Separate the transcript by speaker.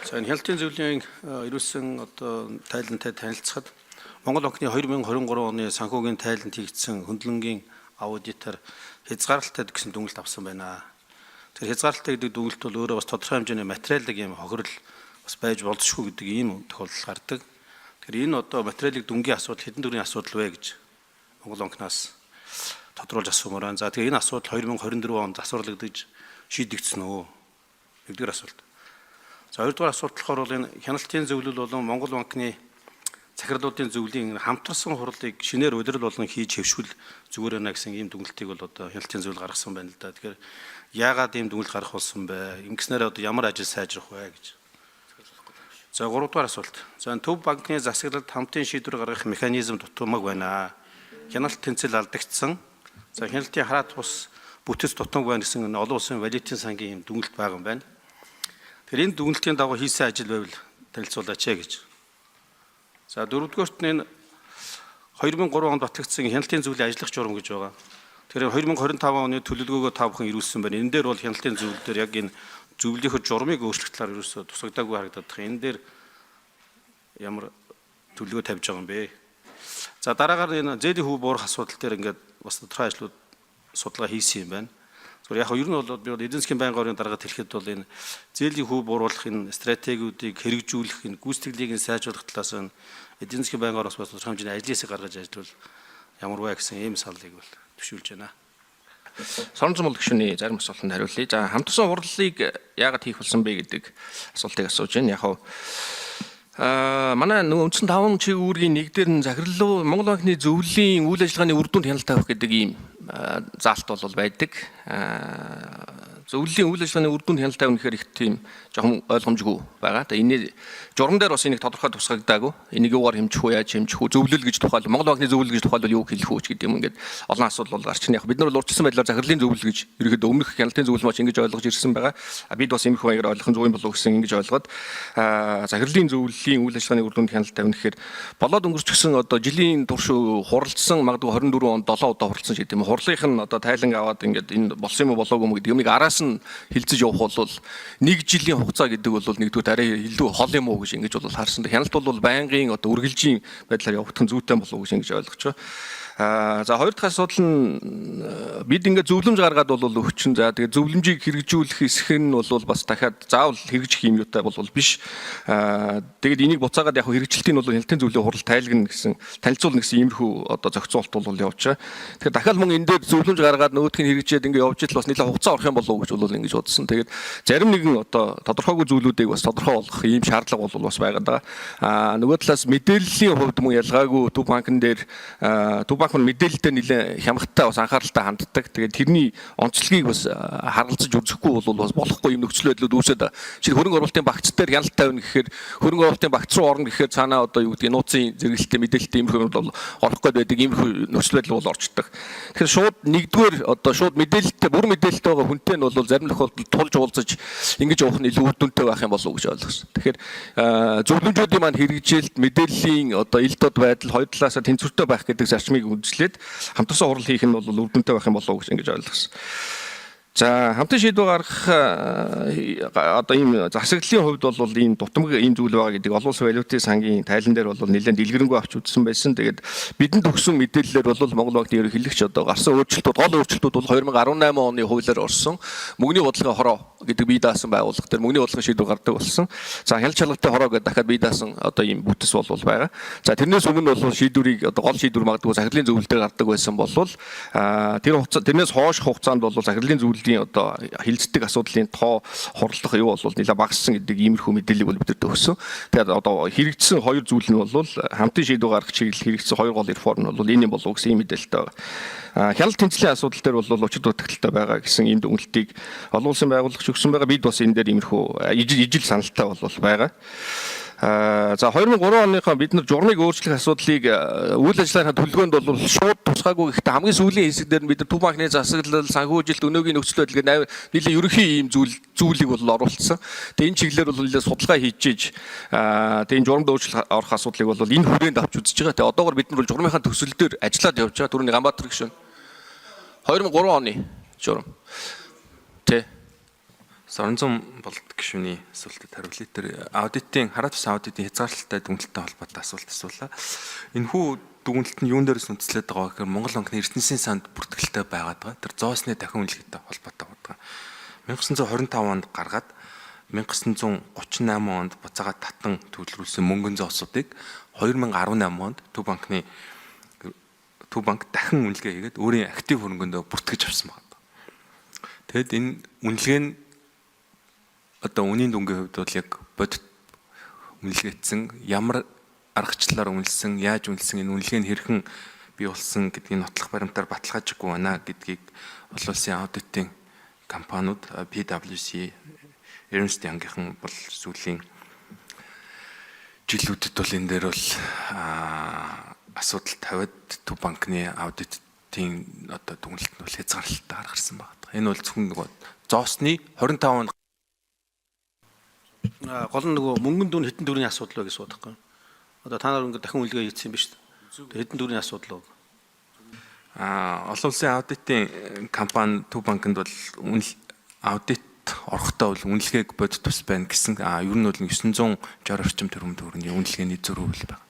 Speaker 1: За, энэ хяналтын зөвлөлийн ирүүлсэн одоо тайлантай танилцахад Монгол банкны 2023 оны санхүүгийн тайланд хийгдсэн хөндлөнгийн аудитаар хязгаарлалтай гэсэн дүгнэлт авсан байна. Тэгэхээр хязгаарлалтай гэдэг дүгнэлт бол өөрөө бас тодорхой хэмжээний материалын юм хохирол бас байж болзошгүй гэдэг ийм тохиолдол гардаг. Тэгэхээр энэ одоо материалын дүнгийн асуудал хэдэн төгрөгийн асуудал вэ гэж Монгол банкнаас тодруулж асуумаар байна. За, тэгээ энэ асуудал 2024 онд засварлагдаж шийдэгдсэн үү? Нэгдүгээр асуулт. За, хоёрдугаар асуулт болохоор бол энэ хяналтын зөвлөл болон Монгол банкны захирлуудын зөвлөлийн хамтарсан хурлыг шинээр улирал болгон хийж хэвшвэл зүгээр байна гэсэн ийм дүгнэлтийг бол одоо хяналтын зөвлөл гаргасан байна л да. Тэгэхээр яагаад ийм дүгнэлт гаргах болсон бэ? Ингэснээр одоо ямар ажил сайжрах вэ гэж. За, гуравдугаар асуулт. За, энэ Төв банкны засаглалд хамтын шийдвэр гаргах механизм дутмаг байна. Хяналт тэнцэл алдагдсан. За, хяналтын хараат бус бүтэц дутмаг байна гэсэн энэ олон улсын валютын сангийн ийм дүгнэлт байгаа юм байна. Тэгэхээр энэ дүгнэлтийн дагуу хийсэн ажил байвал танилцуулаач ээ гэж. За, дөрөвдүгээрт нь энэ 2003 онд батлагдсан хяналтын зөвлөлийн ажиллах журам гэж байгаа. Тэгэхээр 2025 оны төлөвлөгөөгөө та бүхэн ирүүлсэн байна. Энэ дээр бол хяналтын зөвлөл дээр яг энэ зөвлөлийнхөө журмыг өөрчлөх талаар ерөөсөө тусагдаагүй харагдаад байна. Энэ дээр ямар төлөвлөгөө тавьж байгаа юм бэ? За, дараагаар энэ зээлийн хүү буурах асуудал дээр ингээд бас тодорхой ажлууд судалгаа хийсэн юм байна. Зүгээр яг ер нь бол би бол эдийн засгийн байнгын орны даргад хэлэхэд бол энэ зээлийн хүү бууруулах энэ стратегиудыг хэрэгжүүлэх, энэ гүйцэтгэлийг нь сайжруулах талаас нь эдийн засгийн байнгын ороос бас тодорхой хэмжээний ажлын хэсэг гаргаж ажиллавал ямар вэ гэсэн ийм саналыг бол төвшүүлж байна.
Speaker 2: Соронзон мул гишүүний зарим асуултанд хариулъя. За, хамтарсан хурлыг яагаад хийх болсон бэ гэдэг асуултыг асууж байна. Яг хав манай нөгөө үндсэн 5 чиг үүргийн нэг дээр нь захирлуу Монгол банкны зөвлөлийн үйл ажиллагааны үр дүнд хяналт тавих гэдэг ийм заалт бол байдаг. Зөвлөлийн үйл ажиллагааны үр дүнд хяналт тавих гэхээр их тийм жоохон ойлгомжгүй байгаа. Тэгээ энэ журам дээр бас энийг тодорхой тусгагдаагүй. Энийг юугаар хэмжих үү, яаж хэмжих үү, зөвлөл гэж тухайл Монгол банкны зөвлөл гэж тухайлбал юу хэлэх үү ч гэдэг юм, ингээд олон асуудал бол гарч ирнэ. Яг бид нар бол урьдчилсан байдлаар захирлын зөвлөл гэж ерөөхдөө өмнөх хяналтын зөвлөл маш ингэж ойлгож ирсэн байгаа. А бид бас иймэрхүү маягаар ойлгох нь зөв юм болов уу гэсэн ингэж ойлгоод захирлын зөвлөлийн үйл ажиллагааны үр дүнд хяналт тавина гэхээр болоод өнгөрчихсөн одоо жилийн турш хуралдсан, магадгүй 24 онд 7 удаа хуралдсан ч гэдэг юм. Хурлынх нь одоо тайлан аваад ингээд энэ болсон юм уу, болоогүй юм гэдэг юмыг араас нь хилцэж явах бол нэг жилийн хугацаа гэдэг бол нэгдүгээр арай илүү хол юм уу гэж ингэж бол харсан. Хяналт бол байнгын одоо үргэлжийн байдлаар явагдах нь зүйтэй болов уу гэж ингэж ойлгож байгаа. За, хоёр дахь асуудал нь бид ингээд зөвлөмж гаргаад бол өгчин. За, тэгээд зөвлөмжийг хэрэгжүүлэх хэсэг нь бол бас дахиад заавал хэрэгжих юм юутай бол биш. Тэгээд энийг буцаагаад яг хэрэгжилтийг нь бол хяналтын зөвлөлийн хурал тайлгна гэсэн, танилцуулна гэсэн иймэрхүү одоо зохицуулалт бол явж байгаа. Тэгэхээр дахиад мөн энэ дээр зөвлөмж гаргаад нөгөөх нь хэрэгжээд ингээд явж идэл бас нэлээд хугацаа орох юм болов уу гэж бол ингэж бодсон. Тэгээд зарим нэгэн одоо тодорхойгүй зүйлүүдийг бас тодорхой болгох ийм шаардлага бол бас байгаад байгаа. Нөгөө талаас мэдээллийн хувьд мөн ялгаагүй Төв банкн дээр, Төв банк нь мэдээлэлтэй нэлээд хямгтай, бас анхааралтай ханддаг. Тэгээд тэрний онцлогийг бас харгалзаж үзэхгүй бол бас болохгүй юм нөхцөл байдлууд үүсээд, жишээ хөрөнгө оруулалтын багц дээр хяналт тавина гэхээр, хөрөнгө оруулалтын багц руу орно гэхээр цаанаа одоо юу гэдгийг нууцын зэрэглэлтэй мэдээлэлтэй иймэрхүү юмуд бол орох гээд байдаг иймэрхүү нөхцөл байдал бол орчдөг. Тэгэхээр шууд нэгдүгээр одоо шууд мэдээлэлтэй, бүр мэдээлэлтэй байгаа хүнтэй нь бол зарим тохиолдолд тулж уулзаж ингэж явах нь илүү үр дүнтэй байх юм болов уу гэж ойлгосон. Тэгэхээр зөвлөмжүүдийн маань хэрэгжилт, мэдээллийн одоо ил тод байдал хоёр талаасаа тэнцвэртэй байх гэдэг зарчмыг үндэслээд хамтарсан хурал хийх нь бол үр дүнтэй байх юм болов уу гэж ингэж ойлгосон. За, хамтын шийдвэр гаргах одоо ийм засаглалын хувьд бол ийм дутмаг ийм зүйл байгаа гэдэг олон улсын валютын сангийн тайлан дээр бол нэлээд дэлгэрэнгүй авч үзсэн байсан. Тэгээд бидэнд өгсөн мэдээллээр бол Монгол банкны ерөнхийлөгч одоо гарсан өөрчлөлтүүд, гол өөрчлөлтүүд бол 2018 оны хуулиар орсон мөнгөний бодлогын хороо гэдэг бие даасан байгууллага дээр мөнгөний бодлогын шийдвэр гардаг болсон. За, хяналт шалгалтын хороо гэдэг дахиад бие даасан одоо ийм бүтэц бол байгаа. За, тэрнээс өмнө бол шийдвэрийг одоо гол шийдвэр магадгүй захирлын зөвлөл дээр гардаг байсан бол тэр хугацаа, тэрнээс хойш хугацаанд бол захирлын зөвлөлийн одоо хилцдэг асуудлын тоо, хурлах юу бол нэлээд багассан гэдэг иймэрхүү мэдээллийг бол бидэнд өгсөн. Тэгээд одоо хэрэгжсэн хоёр зүйл нь бол хамтын шийдвэр гаргах чиглэл хэрэгжсэн хоёр гол реформ нь бол энэ юм болов гэсэн ийм мэдээлэлтэй байгаа. Хяналт тэнцлийн асуудал дээр бол учир дутагдалтай байгаа гэсэн ийм дүгнэлтийг олон улсын байгууллагч өгсөн байгаа. Бид бас энэ дээр иймэрхүү ижил саналтай бол байгаа. За, 2003 оныхоо бид нар журмыг өөрчлөх асуудлыг үйл ажиллагааны төлөвлөгөөнд бол шууд тусгаагүй, гэхдээ хамгийн сүүлийн хэсэг дээр нь бид нар Төв банкны засаглал, санхүүжилт, өнөөгийн нөхцөл байдал гэдэг нэлээд ерөнхий ийм зүйлийг бол оруулсан. Тэгээ энэ чиглэлээр бол нэлээд судалгаа хийж ийж тэгээ энэ журамд өөрчлөлт орох асуудлыг бол энэ хүрээнд авч үзэж байгаа. Тэгээ одоогор бид нар бол журмынхаа төсөл дээр ажиллаад явж байгаа. Түрүүний Ганбаатар гишүүн 2003 оны журам. Тэ.
Speaker 3: Соронзон болд гишүүний асуултад хариулъя. Тэр аудитын хараа тус аудитын хязгаарлалтай дүгнэлттэй холбоотой асуулт асуулаа. Энэхүү дүгнэлт нь юун дээрээс үндэслээд байгаа гэхээр Монгол банкны Эрдэнэсийн санд бүртгэлтэй байгаад байгаа. Тэр зоосны дахин үнэлгээтэй холбоотой байгаа. 1925 онд гаргаад 1938 онд буцаагаад татан төвлөрүүлсэн мөнгөн зоосуудыг 2018 онд Төв банк дахин үнэлгээ хийгээд өөрийн актив хөрөнгөндөө бүртгэж авсан байна. Тэгэд энэ үнэлгээ нь одоо үнийн дүнгийн хувьд бол яг бодит үнэлгээдсэн, ямар аргачлалаар үнэлсэн, яаж үнэлсэн, энэ үнэлгээ нь хэрхэн бий болсон гэдгийг нотлох баримтаар баталгаажгүй байна гэдгийг олон улсын аудитын компаниуд PwC, Ernst Young-ийн бол сүүлийн жилүүдэд бол энэ дээр бол асуудал тавиад Төв банкны аудитын одоо дүгнэлт нь бол хязгаарлалтай гаргасан байна. Энэ бол зөвхөн нөгөө зоосны 25
Speaker 1: Гол нь нөгөө мөнгөн дүн хэдэн төгрөгийн асуудал вэ гэж асуудаг байхгүй. Одоо та нар ингээд дахин үнэлгээ хийсэн юм биш үү? Хэдэн төгрөгийн асуудал вэ?
Speaker 3: Олон улсын аудитын компани Төв банкнд бол үнэл аудит орохдоо бол үнэлгээг бодит тус байна гэсэн. Ер нь бол 960 орчим тэрбум төгрөгийн үнэлгээний зөрүү бол байна.